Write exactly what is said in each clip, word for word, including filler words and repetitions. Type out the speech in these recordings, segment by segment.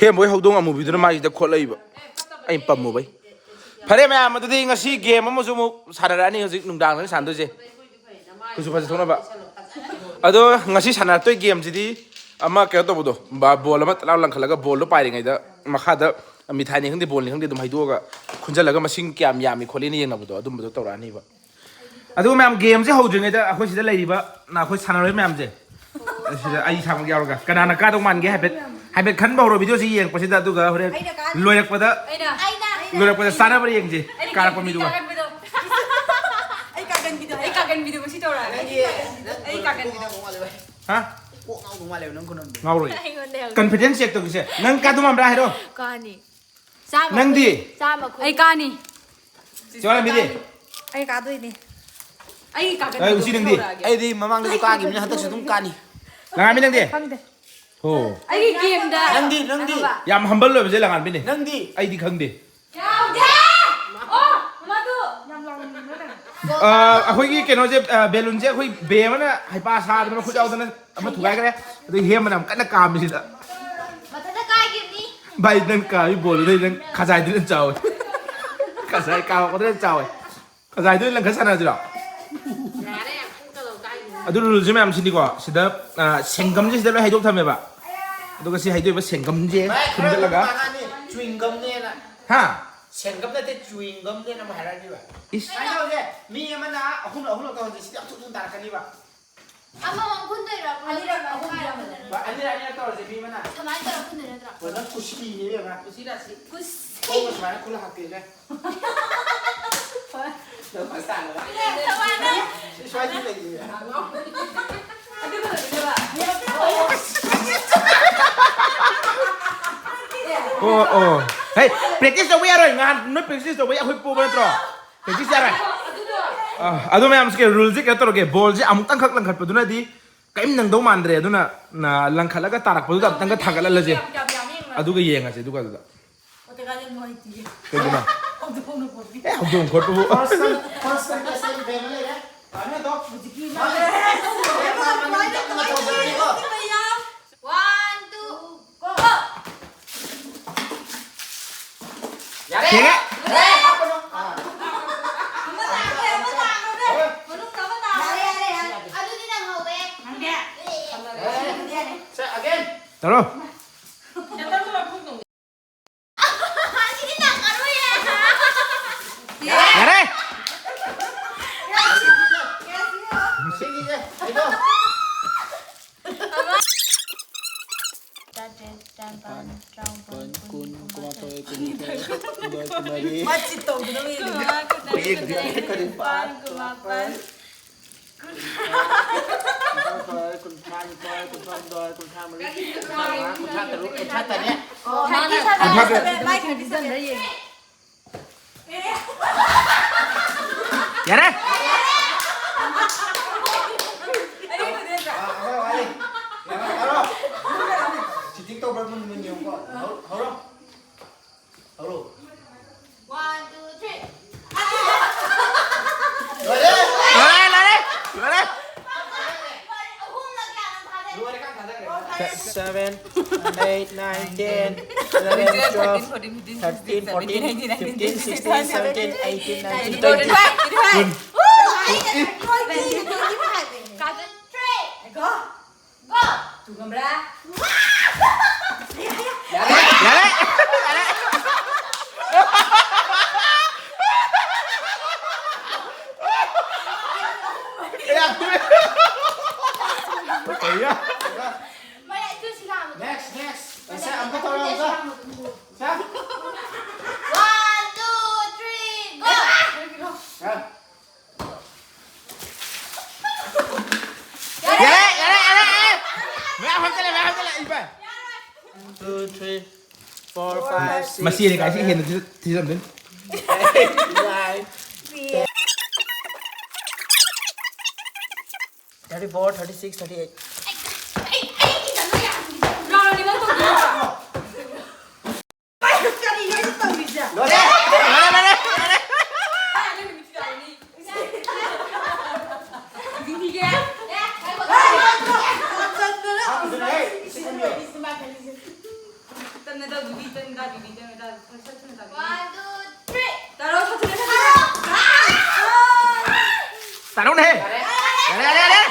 ꯍꯦꯝꯕꯣꯏ ꯍꯧꯗꯣꯡ ꯑꯃꯨꯕꯤꯗꯨꯅ ꯃꯥꯒꯤꯗ ꯈꯣꯠꯂꯛꯏꯕ꯫ ꯑꯩꯅ ꯄꯝꯃꯨꯕꯩ꯫ ꯐꯔꯦ ꯃꯌꯥꯝ, ꯑꯗꯨꯗꯤ ꯉꯁꯤ ꯒꯦꯝ ꯑꯃꯁꯨ ꯑꯃꯨꯛ ꯁꯥꯟꯅꯔꯛꯑꯅꯤ꯫ ꯍꯧꯖꯤꯛ ꯅꯨꯡꯗꯥꯡꯗꯅꯤ ꯁꯥꯟꯅꯗꯣꯏꯁꯦ, ꯀꯨꯆꯨ ꯐꯖꯊꯣꯛꯅꯕ꯫ ꯑꯗꯣ ꯉꯁꯤ ꯁꯥꯟꯅꯔꯛꯇꯣꯏ ꯒꯦꯝꯁꯤꯗꯤ ꯑꯃ ꯀꯩꯅꯣ ꯇꯧꯕꯗꯣ, ꯕ- ꯕꯣꯜ ꯑꯃ ꯇꯂꯥꯎ ꯂꯪꯈꯠꯂꯒ ꯕꯣꯜꯗꯣ ꯄꯥꯏꯔꯤꯉꯩꯗ ꯃꯈꯥꯗ ꯃꯤꯊꯥꯏꯅꯤ ꯈꯪꯗꯦ, ꯕꯣꯜꯅꯤ ꯈꯪꯗꯦ, ꯑꯗꯨꯝ ꯍꯩꯗꯣꯛꯑꯒ ꯈꯨꯟꯖꯜꯂꯒ ꯃꯁꯤꯡ ꯀꯌꯥꯝ ꯌꯥꯝꯃꯤ ꯈꯣꯠꯂꯤꯅ ꯌꯦꯡꯅꯕꯗꯣ, ꯑꯗꯨꯝꯕꯗꯣ ꯇꯧꯔꯛꯑꯅꯤꯕ꯫ ꯑꯗꯨꯒ ꯃꯌꯥꯝ, ꯒꯦꯝꯁꯦ ꯍꯧꯗ꯭ꯔꯤꯉꯩꯗ ꯑꯩꯈꯣꯏ ꯁꯤꯗ ꯂꯩꯔꯤꯕ, ꯑꯩꯈꯣꯏ ꯁꯥꯟꯅꯔꯣꯏ ꯃꯌꯥꯝꯁꯦ, ꯁꯤꯗ ꯑꯩ ꯏꯁꯥꯃꯛ ꯌꯥꯎꯔꯒ ꯀꯅꯥꯅ ꯀꯥꯗꯧ ꯃꯥꯟꯒꯦ ꯍꯥꯏꯐꯦꯠ ꯍꯥꯏꯐꯦꯠ ꯈꯟꯕ ꯍꯧꯔꯣ ꯚꯤꯗꯤꯑꯣꯁꯤ ꯌꯦꯡꯉꯛꯄꯁꯤꯗ꯫ ꯑꯗꯨꯒ ꯍꯣꯔꯦꯟ ꯑꯩꯅ ꯀꯥꯅꯤ꯫ ꯂꯣꯏꯔꯛꯄꯗ ꯑꯩꯅ ꯑꯩꯅ ꯂꯣꯏꯔꯛꯄꯗ ꯆꯥꯅꯕ꯭ꯔꯥ ꯌꯦꯡꯁꯦ꯫ ꯑꯩꯅ ꯀꯥꯔꯛꯄ ꯀꯥꯒꯟꯕꯤꯗꯣ꯫ ꯃꯤꯗꯨꯒ꯫ ꯑꯩ ꯀꯥꯒꯟꯕꯤꯗꯣ꯫ ꯑꯩ ꯀꯥꯒꯟꯕꯤꯗꯣ ꯉꯁꯤ ꯇꯧꯔꯛꯑꯒꯦ꯫ ꯑꯩ ꯀꯥꯒꯟꯕꯤꯗꯣ꯫ ꯍꯥ? ꯀꯣꯛ ꯉꯥꯎꯗꯧ ꯃꯥꯜꯂꯦꯕ ꯅꯪ ꯈꯨꯅꯣꯛꯇꯣ꯫ ꯉꯥꯎꯔꯣꯏ꯫ ꯑꯩꯉꯣꯟꯗ ꯍꯪꯉꯨ꯫ ꯀꯟꯐꯤꯗꯦꯟꯁ ꯆꯦꯛ ꯇꯧꯈꯤꯁꯦ꯫ ꯅꯪ ꯀꯥꯗꯧ ꯃꯥꯟꯕ꯭ꯔꯥ ꯍꯥꯏꯔꯣ? ꯀꯥꯅꯤ꯫ ꯆꯥꯝꯃ ꯅꯪꯗꯤ? ꯈꯨ-, ꯆꯥꯝꯃ ꯈꯨ-, ꯑꯩ ꯀꯥꯅꯤ꯫ ꯆꯦ ꯋꯥꯏꯔꯝꯕꯤꯗꯤ? ꯑꯩ ꯀꯥꯗꯣꯏꯅꯦ꯫ ꯑꯩ ꯀꯥꯒꯟꯕꯤꯗꯣ ꯑꯩ ꯎꯆꯤ ꯅꯪꯗꯤ? ꯉꯁꯤ ꯇꯧꯔꯛꯑꯒꯦ꯫ ꯑꯩꯗꯤ ꯃꯃꯥꯡꯗꯁꯨ ꯀꯥꯈꯤꯕꯅꯤꯅ ꯍꯟꯗꯛꯁꯨ ꯑꯗꯨꯝ ꯀꯥꯅꯤ꯫ ꯂꯪꯉꯥꯟꯕꯤ ꯅꯪꯗꯤ? ꯈꯪꯗꯦ꯫ ꯍꯣ꯫ ꯑꯩꯒꯤ ꯒꯦꯝꯗ ꯅꯪꯗꯤ, ꯅꯪꯗꯤ? ꯑꯍꯥꯟꯕ꯫ ꯌꯥꯝ ꯍꯝꯕꯜ ꯑꯣꯏꯕꯁꯦ ꯂꯪꯉꯥꯟꯕꯤꯅꯦ꯫ ꯅꯪꯗꯤ? ꯑꯩꯗꯤ ꯈꯪꯗꯦ꯫ ꯌꯥꯎꯗꯦ! ꯑꯣ, ꯃꯗꯨ ꯌꯥꯝ ꯂꯥꯎꯅꯤꯡꯕ꯭ꯔꯥ ꯅꯪ? ꯑ, ꯑꯩꯈꯣꯏꯒꯤ ꯀꯩꯅꯣꯁꯦ, ꯑ, ꯕꯦꯂꯨꯟꯁꯦ ꯑꯩꯈꯣꯏ ꯕꯦ ꯑꯃꯅ ꯍꯩꯄꯥ ꯁꯥꯗꯅ ꯃꯈꯨꯠ ꯌꯥꯎꯗꯅ ꯑꯃ ꯊꯨꯒꯥꯏꯈ꯭ꯔꯦ꯫ ꯑꯗꯩ ꯍꯦꯝꯕꯅ ꯌꯥꯝ ꯀꯟꯅ ꯀꯥꯝꯃꯤꯁꯤꯗ꯫ ꯃꯊꯟꯇ ꯀꯥꯏꯈꯤꯕꯅꯤ꯫ ꯚꯥꯏ, ꯅꯪ ꯀꯥꯝꯃꯤ ꯕꯣꯜꯗꯨꯗꯩ ꯅꯪ ꯈꯖꯥꯏꯗꯨꯅ ꯆꯥꯎꯋꯦ꯫ ꯈꯖꯥꯏ ꯀꯥꯝꯃꯛꯄꯗꯨꯅ ꯆꯥꯎꯋꯦ꯫ ꯉꯁꯥꯏꯗꯣ ꯂꯪꯈꯠ ꯁꯥꯟꯅꯁꯤꯔꯣ? ꯌꯥꯔꯦ, ꯌꯥꯝ ꯀꯣꯛ ꯇꯧꯔ ꯀꯥꯏꯗꯨꯅꯤ꯫ ꯑꯗꯨ ꯔꯨꯜꯁꯦ ꯃꯌꯥꯝꯁꯤꯅꯤꯀꯣ, ꯁꯤꯗ, ꯑ, ꯁꯦꯡꯒꯝꯁꯦ ꯁꯤꯗ ꯂꯣꯏ ꯍꯩꯗꯣꯛ ꯊꯝꯃꯦꯕ꯫ ꯑꯗꯨꯒ ꯁꯤ ꯍꯩꯗꯣꯛꯏꯕ ꯁꯦꯡꯒꯝꯁꯦ ꯈꯨꯟꯒꯠꯂꯒ ꯆ꯭ꯋꯤꯡꯒꯝꯅꯦꯅ꯫ ꯍꯥ? ꯁꯦꯡꯒꯝ ꯅꯠꯇꯦ, ꯆ꯭ꯋꯤꯡꯒꯝꯅꯦꯅ ꯑꯃ ꯍꯥꯏꯔꯛꯑꯅꯤꯕ꯫ ꯏꯁ꯫ ꯁꯨꯃꯥꯏꯅ ꯇꯧꯁꯦ, ꯃꯤ ꯑꯃꯅ ꯑꯍꯨꯝ ꯑꯍꯨꯝꯂꯛ ꯇꯧꯍꯟꯁꯦ, ꯁꯤꯗꯤ ꯌꯥꯝ ꯊꯨ ꯊꯨꯅ ꯇꯥꯔꯛꯀꯅꯤꯕ꯫ ꯑꯃꯃꯝ ꯈꯨꯟꯗꯣꯏꯔꯣ? ꯑꯅꯤꯔꯛ, ꯑꯍꯨꯝ ꯌꯥꯝꯕꯅꯦ꯫ ꯑꯅꯤꯔꯛ, ꯑꯅꯤꯔꯛ ꯇꯧꯔꯁꯦ, ꯃꯤ ꯑꯃꯅ꯫ ꯁꯨꯃꯥꯏꯅ ꯇꯧꯔ ꯈꯨꯟꯗꯣꯏ ꯅꯠꯇ꯭ꯔꯣ? ꯍꯣꯏ, ꯅꯪ ꯀꯨꯁꯤꯅꯦ, ꯏꯕꯦꯝꯃ꯫ ꯀꯨꯁꯤ ꯔꯥꯁꯤ꯫ ꯀꯨꯁꯤ꯫ ꯈꯣꯡꯅ ꯁꯨꯃꯥꯏꯅ ꯈꯨꯜꯂ ꯍꯥꯞꯀꯦꯁꯦ꯫ ꯍꯣꯏ꯫ ꯅꯪ ꯃꯁꯥꯅ꯫ ꯁꯤ ꯁ꯭ꯋꯥꯏꯗ ꯂꯩꯌꯦ꯫ ꯑꯗꯨꯒ ꯂꯣꯏꯗꯣꯏꯕ꯫ ꯑꯣ, ꯑꯣ꯫ ꯍꯦ, practice ꯇꯧꯕ ꯌꯥꯔꯣꯏ꯫ ꯉꯍꯥꯟ ꯅꯣꯏ practice ꯇꯧꯕꯩ ꯑꯩꯈꯣꯏ ꯄꯣꯕ ꯅꯠꯇ꯭ꯔꯣ? Practice ꯌꯥꯔꯣꯏ꯫ ꯑꯗꯨꯗꯣ꯫ ꯑ, ꯑꯗꯨ ꯃꯌꯥꯝꯁꯤꯒꯤ ꯔꯨꯜꯁꯦ ꯀꯩꯅꯣ ꯇꯧꯔꯒꯦ, ꯕꯣꯜꯁꯦ ꯑꯃꯨꯛꯇꯪꯈꯛ ꯂꯪꯈꯠꯄꯗꯨꯅꯗꯤ ꯀꯔꯤꯝ ꯅꯪꯗꯧ ꯃꯥꯟꯗ꯭ꯔꯦ꯫ ꯑꯗꯨꯅ, ꯅ, ꯂꯪꯈꯠꯂꯒ ꯇꯥꯔꯛꯄꯗꯨꯗ ꯑꯃꯨꯛꯇꯪꯒ ꯊꯥꯒꯠꯍꯜꯂꯁꯦ꯫ ꯌꯥꯝ, ꯌꯥꯝ, ꯌꯥꯝ ꯌꯦꯡꯉꯨꯔꯁꯤ꯫ ꯑꯗꯨꯒ ꯌꯦꯡꯉꯁꯦ ꯑꯗꯨꯒ ꯑꯗꯨꯗ꯫ ꯑꯣ, ꯇꯦꯀꯥꯗꯤ ꯌꯥꯝ ꯅꯨꯡꯉꯥꯏꯇꯤꯌꯦ꯫ ꯀꯩꯒꯤꯅꯣ? ꯍꯧꯗꯣꯡ ꯈꯣꯡꯅ ꯈꯣꯠꯄꯤ꯫ ꯑꯦ, ꯍꯧꯗꯣꯡ ꯈꯣꯠꯄꯕꯨ꯫ First time, first time case ꯑꯩꯒꯤ ꯕꯦꯝ ꯑꯃ ꯂꯩꯔꯦ꯫ ꯇꯥꯃꯣ ꯑꯗꯣ꯫ ꯍꯧꯖꯤꯛꯀꯤ ꯃꯥꯅꯦ꯫ ꯃꯥꯅꯦ꯫ ꯃꯥꯅꯦ꯫ ꯇꯧꯖꯔꯒꯦꯀꯣ꯫ One, two, go! ꯌꯥꯔꯦ꯫ ꯇꯧꯔꯣ꯫ ꯌꯥꯔꯦ꯫ ꯇꯔꯥꯇꯔꯦꯠ, ꯇꯔꯥꯅꯤꯄꯥꯟ, ꯇꯔꯥꯃꯥꯄꯟ, ꯀꯨꯟ, ꯀꯨꯟꯃꯥꯊꯣꯏ, ꯀꯨꯟꯅꯤꯊꯣꯏ, ꯀꯨꯟꯍꯨꯝꯗꯣꯏ, ꯀꯨꯟꯃꯔꯤ, ꯃꯆꯤꯠ ꯇꯧꯗꯅ ꯃꯤ ꯀꯨꯟꯃꯉꯥ, ꯀꯨꯟꯇꯔꯨꯛ, ꯀꯨꯟꯇꯔꯦꯠ, ꯀꯨꯟꯅꯤꯄꯥꯟ, ꯀꯨꯟꯃꯥꯄꯟ, ꯀꯨꯟꯊ꯭ꯔꯥ, ꯀꯨꯟꯊ꯭ꯔꯥ, ꯀꯨꯟꯊ꯭ꯔꯥ, ꯀꯨꯟꯊ꯭ꯔꯥ ꯃꯥꯊꯣꯏ, ꯀꯨꯟꯊ꯭ꯔꯥ ꯍꯨꯝꯗꯣꯏ, ꯀꯨꯟꯊ꯭ꯔꯥ ꯃꯔꯤ, ꯀꯨꯟꯊ꯭ꯔꯥ ꯃꯉꯥ, ꯀꯨꯟꯊ꯭ꯔꯥ ꯇꯔꯨꯛ, ꯀꯨꯟꯊ꯭ꯔꯥ ꯇꯔꯦꯠ꯫ ꯌꯥꯔꯦ꯫ ꯆꯤꯇꯤꯡ ꯇꯧꯕ꯭ꯔꯥ ꯃꯨꯟ ꯃꯨꯟ ꯌꯦꯡꯉꯨꯀꯣ꯫ ꯍꯧ-, ꯍꯧꯔꯣ꯫ ꯍꯧꯔꯣ꯫ One, two, three. ꯂꯣꯏꯔꯦ꯫ ꯂꯣꯏꯔꯦ, ꯂꯣꯏꯔꯦ, ꯂꯣꯏꯔꯦ꯫ Seven, eight, nine, ten, eleven, twelve, thirteen, fourteen, fifteen, sixteen, seventeen, eighteen, nineteen, twenty. ꯌꯥꯔꯦ꯫ ꯌꯥꯔꯦ꯫ ꯀꯩ? Next, next. ꯁꯦ, ꯑꯃꯨꯛꯀ ꯇꯧꯔꯣ, ꯑꯃꯨꯛꯀ꯫ ꯁꯦ꯫ One, two, three, go! ꯁꯦ꯫ ꯌꯥꯔꯦ, ꯌꯥꯔꯦ, ꯌꯥꯔꯦ, ꯌꯥꯔꯦ꯫ ꯃꯌꯥꯝ ꯍꯥꯞꯆꯜꯂꯦ, ꯃꯌꯥꯝ ꯍꯥꯞꯆꯜꯂꯦ, ꯏꯕꯥꯏ꯫ Two, three, four, five, six, ꯃꯁꯤ ꯂꯩꯀꯥꯏꯁꯤ seven꯫ ꯍꯦꯟꯅ ꯊꯤ-, ꯊꯤꯖꯤꯜꯂꯝꯗꯣꯏꯅꯤ꯫ Eight, nine, ten. Thirty-four, thirty-six, thirty-eight. ꯂꯣꯏꯔꯦ! ꯂꯣꯏꯔꯦ! ꯂꯣꯏꯔꯦ! ꯍꯥꯞꯄꯨꯗꯅ, ꯍꯦ! ꯏꯁꯤꯡ ꯊꯝꯕꯤꯌꯣ꯫ ꯇꯞꯅ ꯇꯧ, ꯕꯤꯕꯤ, ꯇꯞꯅ ꯇꯧ, ꯕꯤꯕꯤ, ꯇꯞꯅ ꯇꯧ꯫ ꯈꯔ ꯁꯠ ꯊꯨꯅ ꯇꯧ꯫ One, two, ꯇꯥꯔꯛꯎꯅꯦꯍꯦ! ꯌꯥꯔꯦ, ꯌꯥꯔꯦ, ꯌꯥꯔꯦ!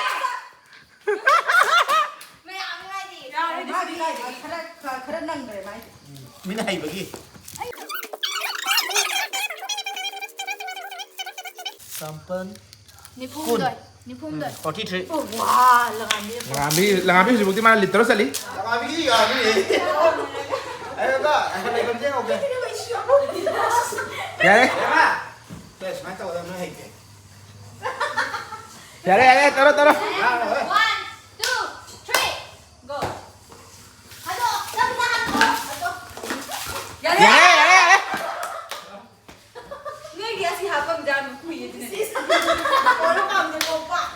ꯃꯌꯥꯝ ꯍꯥꯏꯗꯤ꯫ ꯌꯥꯔꯦ, ꯃꯥꯗꯤ ꯀꯥꯏꯗꯒꯤ ꯈꯔ, ꯈꯔ, ꯈꯔ ꯅꯪꯈ꯭ꯔꯦ ꯃꯥꯏꯗꯤ꯫ ꯃꯤꯅ ꯍꯩꯕꯒꯤ꯫ ꯆꯥꯝꯄꯟ꯫ ꯅꯤꯐꯨꯍꯨꯝꯗꯣꯏ꯫ ꯀꯨꯟ꯫ ꯅꯤꯐꯨꯍꯨꯝꯗꯣꯏ꯫ ꯎꯝ, forty three꯫ ꯑꯣ, ꯋꯥ, ꯂꯪꯉꯥꯝꯕꯤ꯫ ꯂꯪꯉꯥꯝꯕꯤ, ꯂꯪꯉꯥꯝꯕꯤ ꯍꯧꯖꯤꯛꯐꯥꯎꯗꯤ ꯃꯥꯅ ꯂꯤꯠ ꯇꯔꯨꯛ ꯆꯠꯂꯤ꯫ ꯂꯪꯉꯥꯝꯕꯤꯒꯤ ꯌꯥꯅꯤꯌꯦ꯫ ꯑꯩꯉꯣꯟꯗ ꯉꯥꯏꯈꯣ, ꯂꯩꯐꯝꯁꯦ ꯌꯦꯡꯍꯧꯒꯦ꯫ ꯌꯥꯔꯦ꯫ ꯏꯕꯦꯝꯃ, ꯁꯦ, ꯁꯨꯃꯥꯏꯅ ꯇꯧꯒꯗꯕ ꯅꯣꯏ ꯍꯩꯇꯦ꯫ ꯌꯥꯔꯦ, ꯌꯥꯔꯦ, ꯇꯧꯔꯣ, ꯇꯧꯔꯣ꯫ ꯌꯥꯔꯣꯏ꯫ One, two, three, go. ꯑꯗꯣ, ꯅꯪ ꯅꯍꯥꯟ ꯇꯧꯔꯣ, ꯑꯗꯣ꯫ ꯌꯥꯔꯦ꯫ ꯌꯥꯔꯦ, ꯌꯥꯔꯦ, ꯌꯥꯔꯦ꯫ ꯅꯣꯏꯒꯤ ꯑꯁꯤ ꯍꯥꯞꯄꯝꯗ ꯌꯥꯝ ꯀꯨꯏꯌꯦ ꯑꯗꯨꯅꯅꯦ꯫ ꯁꯤꯁ꯫ ꯀꯣꯟꯅ ꯄꯥꯝꯗꯦ, ꯀꯣꯝꯄꯥꯛ꯫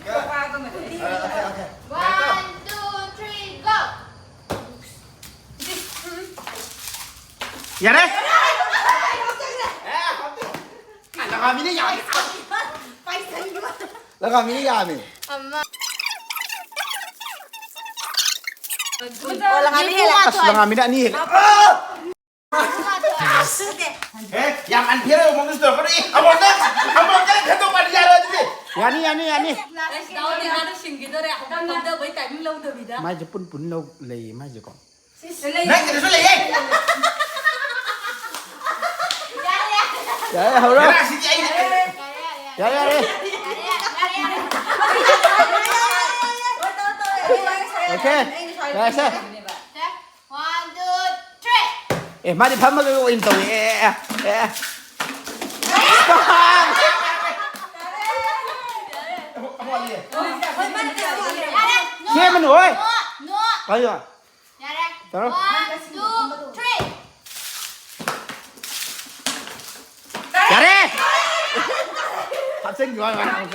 ꯀꯣꯝꯄꯥꯛ ꯑꯃ ꯂꯩ꯫ ꯑ, ꯑ, ꯑ, ꯑ꯫ One, two, three, go. ꯌꯥꯔꯦ꯫ ꯑꯦ, ꯍꯥꯞꯇꯦ꯫ ꯂꯪꯉꯥꯝꯕꯤꯅ ꯌꯥꯝꯃꯤ꯫ ꯄꯥꯏꯁꯟꯕ꯫ ꯂꯪꯉꯥꯝꯕꯤꯅ ꯌꯥꯝꯃꯤ꯫ ꯑꯃ꯫ ꯑꯣ, ꯂꯪꯉꯥꯝꯕꯤ ꯍꯦꯜꯂꯦ꯫ ꯑꯁ, ꯂꯪꯉꯥꯝꯕꯤꯅ ꯑꯅꯤ ꯍꯦꯜꯂꯦ꯫ ꯑꯥ! ꯑꯦ, ꯌꯥꯝ unfair ꯑꯣꯏꯕ ꯃꯑꯣꯡꯗꯁꯨ ꯇꯧꯔꯛꯀꯅꯨ꯫ ꯑꯦ, ꯑꯃꯨꯛꯇ, ꯑꯃꯨꯛꯇ ꯈꯟꯗꯣꯛꯄꯗꯤ ꯌꯥꯔꯣꯏ ꯑꯗꯨꯗꯤ꯫ ꯌꯥꯅꯤ, ꯌꯥꯅꯤ, ꯌꯥꯅꯤ꯫ ꯑꯁ, ꯗꯥꯎꯗꯤ ꯍꯥꯟꯅ ꯁꯤꯡꯈꯤꯗꯣꯔꯦ꯫ ꯍꯟꯗꯛ ꯅꯝꯊꯕꯩ timing ꯂꯧꯗꯕꯤꯗ꯫ ꯃꯥꯏꯁꯦ ꯄꯨꯟ ꯄꯨꯟ ꯂꯧ-, ꯂꯩꯌꯦ ꯃꯥꯏꯁꯦꯀꯣ꯫ ꯁꯤꯁ, ꯂꯩ꯫ ꯅꯪꯒꯤꯗꯁꯨ ꯂꯩꯌꯦ꯫ ꯌꯥꯔꯦ, ꯌꯥꯔꯦ꯫ ꯌꯥꯔꯦ, ꯍꯧꯔꯣ꯫ ꯌꯥꯔꯦ, ꯑꯁꯤꯗꯤ ꯑꯩ ꯌꯥꯔꯦ, ꯌꯥꯔꯦ꯫ ꯌꯥꯔꯦ, ꯌꯥꯔꯦ꯫ ꯌꯥꯔꯦ, ꯌꯥꯔꯦ, ꯌꯥꯔꯦ꯫ ꯍꯣꯏ, ꯇꯧꯔꯣ, ꯇꯧꯔꯣ꯫ ꯑꯩ ꯋꯥꯔꯤ ꯁꯥꯟꯅꯔꯦ꯫ Okay꯫ ꯑꯩ ꯉꯁꯥꯏ ꯌꯥꯔꯦ, ꯁꯦ꯫ ꯁꯦ, one, two, three꯫ ꯑꯦ, ꯃꯥꯗꯤ ꯐꯝꯃꯒ ꯑꯣꯏꯅ ꯇꯧꯋꯦ꯫ ꯑꯦ, ꯑꯦ, ꯑꯦ꯫ ꯌꯥꯔꯦ꯫ ꯁꯦꯝꯃꯅꯨ, ꯍꯣꯏ꯫ No, no꯫ ꯀꯔꯤꯅꯣ? ꯌꯥꯔꯦ꯫ ꯇꯧꯔꯣ꯫ One, two, three꯫ ꯌꯥꯔꯦ! ꯍꯥꯞꯆꯤꯟꯈꯤꯕ ꯋꯥꯅꯤ꯫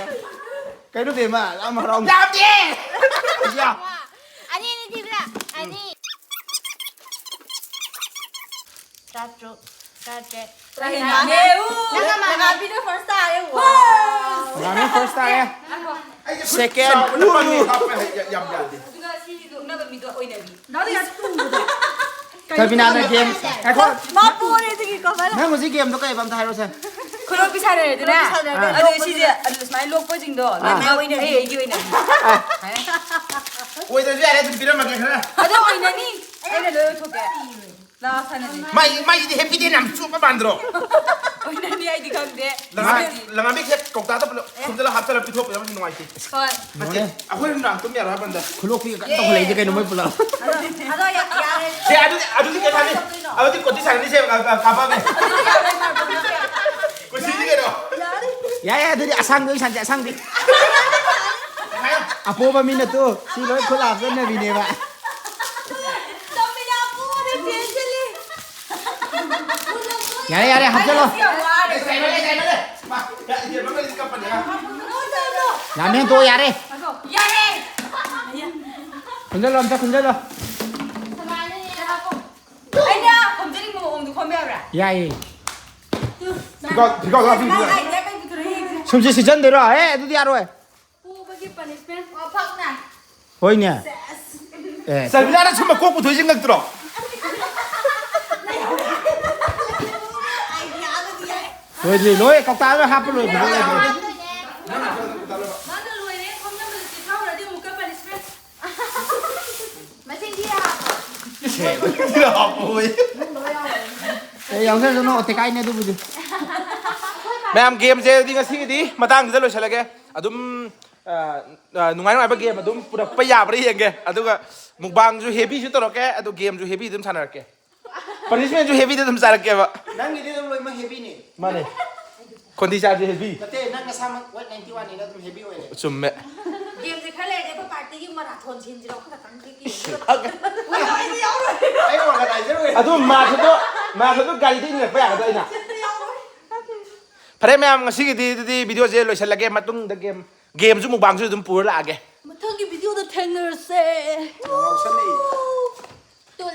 ꯀꯩꯅꯣ ꯕꯦꯝꯃ, ꯌꯥꯝ ꯍꯔꯥꯎ-, ꯌꯥꯗꯦ! ꯌꯥ! ꯑꯅꯤ, ꯑꯅꯤ ꯊꯤꯕ꯭ꯔꯥ? ꯑꯅꯤ꯫ ꯇꯔꯥꯇꯔꯨꯛ, ꯇꯔꯥꯇꯔꯦꯠ, ꯇꯔꯥꯅꯤꯄꯥꯟ꯫ ꯅꯪ ꯑꯃ꯫ ꯂꯪꯉꯥꯝꯕꯤꯅ first ꯇꯥꯔꯦ, wow! ꯂꯪꯉꯥꯝꯕꯤꯅ first ꯇꯥꯔꯦ꯫ ꯉꯥꯏꯈꯣ꯫ ꯑꯩꯁꯦ ꯈꯨꯠ second꯫ ꯆꯥꯎꯕꯅ ꯎ! ꯄꯪꯉꯦ ꯍꯥꯞꯄ ꯍꯩ-, ꯌꯥꯝ ꯌꯥꯗꯦ꯫ ꯑꯗꯨꯒ ꯁꯤ ꯅꯣꯛꯅꯕ ꯃꯤꯗꯣ ꯑꯣꯏꯅꯕꯤ꯫ ꯗꯥꯗꯤ ꯌꯥꯝ ꯇꯨꯕꯗꯣ꯫ ꯁꯕꯤꯅꯥꯅ game꯫ ꯉꯥꯏꯈꯣ꯫ ꯃꯥ ꯄꯣꯔꯦ ꯑꯗꯨꯒꯤ cover꯫ ꯅꯪ ꯍꯧꯖꯤꯛ gameꯗꯣ ꯀꯩꯕ ꯑꯝꯇ ꯍꯥꯏꯔꯛꯑꯣꯁꯦ꯫ ꯈꯨꯂꯣꯛꯄꯤ ꯁꯥꯟꯅꯔꯦꯗꯅ꯫ ꯈꯨꯂꯣꯛꯄꯤ ꯁꯥꯟꯅꯔꯦ꯫ ꯑꯗꯣ ꯁꯤꯁꯦ ꯑꯗꯨ ꯁꯨꯃꯥꯏꯅ ꯂꯣꯛꯄꯁꯤꯡꯗꯣ ꯂꯣꯏꯅꯃꯛ ꯑꯩ ꯑꯩꯒꯤ ꯑꯣꯏꯅ ꯑꯣꯏꯗꯣꯏꯁꯦ꯫ ꯑꯣꯏꯅ ꯑꯣꯏꯅꯅꯤ꯫ ꯑꯩꯅ ꯂꯣꯏ ꯑꯣꯏꯊꯣꯛꯀꯦ꯫ ꯂꯥꯛꯑꯣ ꯁꯥꯟꯅꯁꯤ꯫ ꯃꯥꯏ ꯃꯥꯏꯁꯤꯗꯤ ꯍꯦꯄꯤ ꯗꯦ ꯌꯥꯝ ꯆꯨꯞꯄ ꯃꯥꯟꯗ꯭ꯔꯣ? ꯑꯣꯏꯅꯅꯤ ꯑꯩꯗꯤ ꯈꯪꯗꯦ꯫ ꯂꯃꯥ ꯂꯃꯥꯕꯤ ꯍꯦꯛ ꯀꯧꯇꯥꯗ ꯄꯨꯂꯞ ꯈꯣꯝꯖꯤꯜꯂ ꯍꯥꯞꯆꯜꯂ ꯄꯤꯊꯣꯛꯄꯗ ꯃꯁꯤ ꯅꯨꯡꯉꯥꯏꯇꯦ꯫ ꯍꯣꯏ꯫ ꯅꯠꯇꯦ, ꯑꯩꯈꯣꯏ ꯅꯨꯡꯗꯥꯡ ꯇꯨꯝ ꯌꯥꯔꯣꯏ ꯍꯥꯏꯕꯟꯗ꯫ ꯈꯨꯂꯣꯛꯄꯤ ꯀꯟꯅ ꯇꯧꯈꯠꯂꯛꯏꯁꯦ ꯀꯩꯅꯣ ꯃꯣꯏ ꯄꯨꯂꯞ꯫ ꯑꯗꯣ ꯌꯥ- ꯌꯥꯔꯦ꯫ ꯁꯦ ꯑꯗꯨꯗꯤ ꯑꯗꯨꯗꯤ ꯀꯩ ꯊꯥꯅꯤ? ꯑꯗꯨꯗꯤ ꯀꯣꯆꯤ ꯁꯥꯟꯅꯅꯤꯁꯦ ꯀꯥꯞꯄꯛꯑꯒꯦ꯫ ꯀꯣꯆꯤꯗꯤ ꯀꯩꯅꯣ? ꯌꯥꯏ ꯌꯥꯏ ꯑꯗꯨꯗꯤ ꯑꯁꯥꯡꯕꯤ ꯑꯣꯏꯅ ꯁꯥꯟꯁꯦ ꯑꯁꯥꯡꯕꯤ꯫ ꯑꯄꯣꯕ ꯃꯤꯅ ꯇꯨ ꯁꯤ ꯂꯣꯏ ꯈꯨꯠ ꯍꯥꯞꯆꯟꯅꯕꯤꯅꯦꯕ꯫ ꯌꯥꯔꯦ ꯌꯥꯔꯦ ꯍꯥꯞꯆꯜꯂꯣ꯫ ꯌꯥꯝ ꯍꯦꯟꯇꯣꯛꯑꯣ ꯌꯥꯔꯦ꯫ ꯈꯨꯟꯖꯜꯂꯣ ꯑꯝꯇ ꯈꯨꯟꯖꯜꯂꯣ꯫ ꯑꯩꯅ ꯈꯣꯝꯖꯅꯤꯡꯕ ꯃꯑꯣꯡꯗ ꯈꯣꯝꯕ ꯌꯥꯕ꯭ꯔꯥ? ꯌꯥꯏꯌꯦ꯫ ꯐꯤꯒꯥꯎ ꯐꯤꯒꯥꯎ ꯂꯥꯛꯄꯤ ꯐꯤꯒꯥꯎ꯫ ꯁꯨꯝꯁꯤ ꯁꯤꯖꯟꯗꯣꯏꯔꯣ? ꯑꯦ ꯑꯗꯨꯗꯤ ꯌꯥꯔꯣꯏ꯫ ꯄꯣꯕꯒꯤ ꯄꯅꯤꯁꯃꯦꯟ꯫ ꯍꯣꯏꯅꯦ꯫ ꯑꯦ꯫ ꯁꯔꯃꯤꯂꯥꯅ ꯁꯨꯝꯕ ꯀꯣꯛ ꯄꯨꯊꯣꯛꯏꯁꯦ ꯉꯛꯇ꯭ꯔꯣ? ꯂꯣꯏꯗ꯭ꯔꯤ ꯂꯣꯏ ꯀꯧꯇꯥ ꯂꯣꯏ ꯍꯥꯞꯄ ꯂꯣꯏ ꯐꯖꯅ ꯂꯩꯇ꯭ꯔꯦ꯫ ꯃꯥꯅ ꯂꯣꯏꯔꯦ ꯈꯣꯝꯅꯕꯗ ꯆꯤꯊꯍꯧꯔꯗꯤ ꯑꯃꯨꯛꯀ ꯄꯅꯤꯁꯃꯦꯟ꯫ ꯃꯁꯤꯡꯗꯤ ꯌꯥꯕ꯭ꯔꯣ? ꯑꯦ ꯌꯥꯎꯖꯔꯁꯅꯨ ꯑꯣꯇꯦꯀꯥꯏꯅꯦ ꯑꯗꯨꯕꯨꯗꯤ꯫ ꯃꯌꯥꯝ ꯒꯦꯝꯁꯦ ꯑꯗꯨꯗꯤ ꯉꯁꯤꯒꯤꯗꯤ ꯃꯇꯥꯡꯁꯤꯗ ꯂꯣꯏꯁꯤꯜꯂꯒꯦ꯫ ꯑꯗꯨꯝ ꯑ, ꯑ, ꯅꯨꯡꯉꯥꯏ ꯅꯨꯡꯉꯥꯏꯕ ꯒꯦꯝ ꯑꯗꯨꯝ ꯄꯨꯔꯛꯄ ꯌꯥꯕ꯭ꯔꯥ ꯌꯦꯡꯒꯦ꯫ ꯑꯗꯨꯒ ꯃꯨꯛꯕꯥꯡꯁꯨ ꯍꯦꯕꯤꯁꯨ ꯇꯧꯔꯛꯀꯦ ꯑꯗꯨ ꯒꯦꯝꯁꯨ ꯍꯦꯕꯤ ꯑꯗꯨꯝ ꯁꯥꯟꯅꯔꯛꯀꯦ꯫ ꯄꯅꯤꯁꯃꯦꯟꯁꯨ ꯍꯦꯕꯤꯗ ꯑꯗꯨꯝ ꯆꯥꯔꯛꯀꯦꯕ꯫ ꯅꯪꯒꯤꯗꯤ ꯑꯗꯨꯝ ꯂꯣꯏꯅꯃꯛ ꯍꯦꯕꯤꯅꯤ꯫ ꯃꯥꯅꯦ꯫ ꯈꯣꯟꯗꯤ ꯆꯥꯔꯗꯤ ꯍꯦꯕꯤ꯫ ꯅꯠꯇꯦ, ꯅꯪ ꯅꯁꯥꯃꯛ ꯋꯦꯠ ꯅꯥꯏꯟꯇꯤ ꯋꯥꯟꯅꯤꯅ ꯑꯗꯨꯝ ꯍꯦꯕꯤ ꯑꯣꯏꯔꯦ꯫ ꯆꯨꯝꯃꯦ꯫ ꯒꯦꯝꯁꯦ ꯈꯔ ꯂꯩꯔꯗꯤ ꯑꯩꯈꯣꯏ ꯄꯥꯔꯇꯤꯒꯤ ꯃꯔꯥꯊꯣꯟ ꯁꯤꯟꯁꯤꯔꯣ? ꯑꯩꯈꯣꯏ ꯈꯛꯇꯪꯗꯤ ꯀꯤꯔꯦ꯫ ꯑꯩ ꯑꯣꯔꯒꯅꯥꯏꯖꯔ ꯑꯣꯏꯔꯦ꯫ ꯑꯗꯨ ꯃꯥꯁꯨ ꯃꯥꯁꯨ ꯒꯥꯔꯤꯗ ꯏꯟꯅꯔꯛꯄ ꯌꯥꯒꯗ꯭ꯔꯥ ꯑꯩꯅ? ꯐꯔꯦ ꯃꯌꯥꯝ, ꯉꯁꯤꯒꯤꯗꯤ ꯑꯗꯨꯗꯤ ꯚꯤꯗꯤꯑꯣꯁꯦ ꯂꯣꯏꯁꯤꯜꯂꯒꯦ꯫ ꯃꯇꯨꯡꯗ ꯒꯦꯝ ꯒꯦꯝꯁꯨ ꯃꯨꯛꯕꯥꯡꯁꯨ ꯑꯗꯨꯝ ꯄꯨꯔ ꯂꯥꯛꯑꯒꯦ꯫ ꯃꯊꯪꯒꯤ ꯚꯤꯗꯤꯑꯣꯗ ꯊꯦꯡꯅꯔꯁꯦ꯫ ꯉꯥꯎꯁꯜꯂꯛꯏ꯫